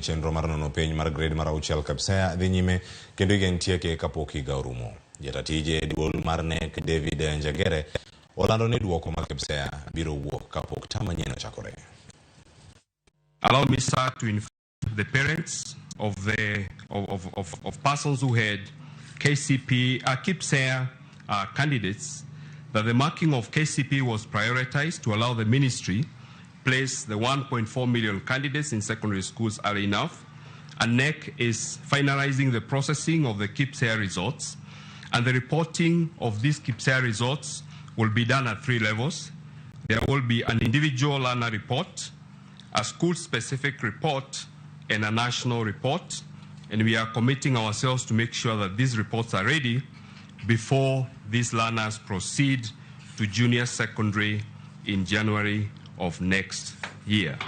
chenro mar nono penj mar grade mar auchiel KPSEA dhi nyime kendo igen tieke kapok higa orumo. Jata tije e duol mar KNEC David Njagere olando ni duoko mar KPSEA biro wuok kapok term manyien ochakore. Allow me, sir, to inform the parents of the of persons who had KCP KPSEA candidates that the marking of KCP was prioritized to allow the ministry place the 1.4 million candidates in secondary schools early enough. And KNEC is finalizing the processing of the KPSEA results, and the reporting of these KPSEA results will be done at three levels. There will be an individual learner report, a school-specific report, and a national report. And we are committing ourselves to make sure that these reports are ready before these learners proceed to junior secondary in January of next year.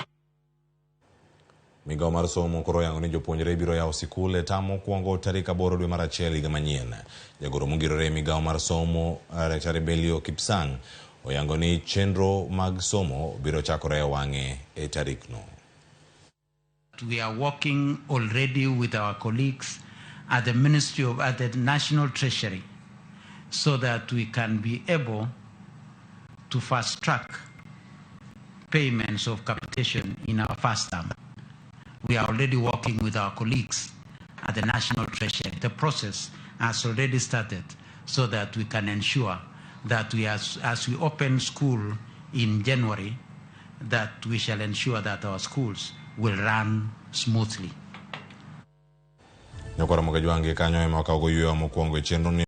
Migawo mar somo koro oyango ni jopuonjre biro yawo sikul e term mokwongo tarik 8 dwe mar achiel higa manyien. Jagoro mongirore e migawo mar somo Daktari Belio Kipsang oyango ni chenro mag somo biro chakore e wang'e e tarikno. We are working already with our colleagues at the Ministry of at the National Treasury so that we can be able to fast track payments of capitation in our first term. We are already working with our colleagues at the National Treasury. The process has already started so that we can ensure that we, as we open school in January, that we shall ensure that our schools will run smoothly. Nyakwara Mogajwangi kanyo ema wakawo go yweyo mokwongo e chenro ni.